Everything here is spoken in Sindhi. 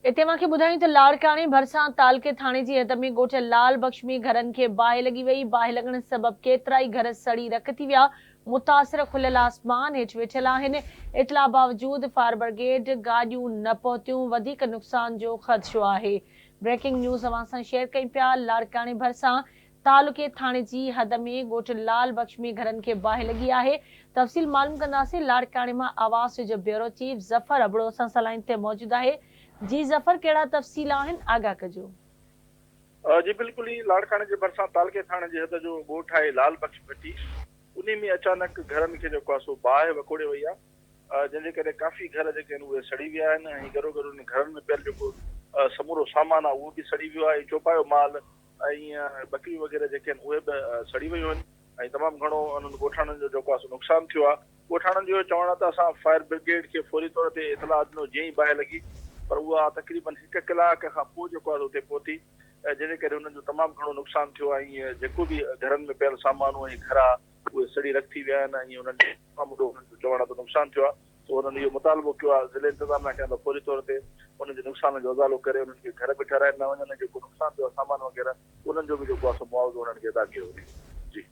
اتي اوهان کي ٻڌايون ته لاڙڪاڻي ڀرسان تعلقي ٿاڻي جي حد ۾ ڳوٺ لال بخش ۾ گهرن کي باهه لڳي وئي، باهه لڳڻ سبب ڪيترائي گهر سڙي رک ٿي ويا، متاثر کليل آسمان هيٺ ويٺل آهن، اطلاع باوجود فائر برگيڊ گاڏيون نه پهتيون، وڌيڪ نقصان جو خدشو آهي. بريڪنگ نيوز اوهان سان شيئر ڪيون پيا، لاڙڪاڻي ڀرسان تعلقي ٿاڻي جي حد ۾ ڳوٺ لال بخش ۾ گهرن کي باهه لڳي آهي، تفصيل معلوم ڪنداسين، لاڙڪاڻي مان آواز جو بيورو چيف ظفر ابڙو اسان سان لائين تي موجود آهي، جي ظفر ڪهڙا تفصيل آهن آگاهه ڪجو. جي بلڪل هي لاڙڪاڻي جي ڀرسان تعلقي ٿاڻي جي حد جو ڳوٺ آهي لال بخش ڀٽي انهي ۾ اچانڪ گهرن کي جيڪو آهي سو باهه وڪوڙي وئي آهي. جنهن جي ڪري ڪافي گهر جيڪي آهن اهي سڙي ويا آهن ۽ گهرو گهر انهن گهرن ۾ پيل جيڪو سمورو سامان آهي اهو به سڙي ويو آهي ۽ چوپايو مال ۽ ٻڪريون وغيره جيڪي آهن اهي به سڙي ويون آهن ۽ تمام گهڻو انهن ڳوٺاڻن جو جيڪو آهي سو نقصان ٿيو آهي. ڳوٺاڻن جو اهو چوڻ آهي ته اسان فائر برگيڊ کي فوري طور تي اطلاع ڏنو جيئن ئي باهه لڳي پر اها تقريبن هڪ ڪلاڪ کان پوء جيڪو آهي سو اتي پهتي جنهن جي ڪري انهن جو تمام گهڻو نقصان ٿيو آهي ۽ جيڪو به گهرن ۾ پيل سامان هو ۽ گهر آ اهي سڙي رک ٿي ويا آهن ۽ انهن کي تمام وڏو انهن جو چوڻ آهي ته نقصان ٿيو آهي سو انهن اهو مطالبو ڪيو آهي ضلعي انتظاميا کان ته فوري طور تي انهن جي نقصان جو ازالو ڪري انهن کي گهر به ٺهرائي ڏنا وڃن ۽ جيڪو نقصان ٿيو آهي سامان وغيره انهن جو به جيڪو آهي سو معاوضو انهن کي ادا ڪيو وڃي جي.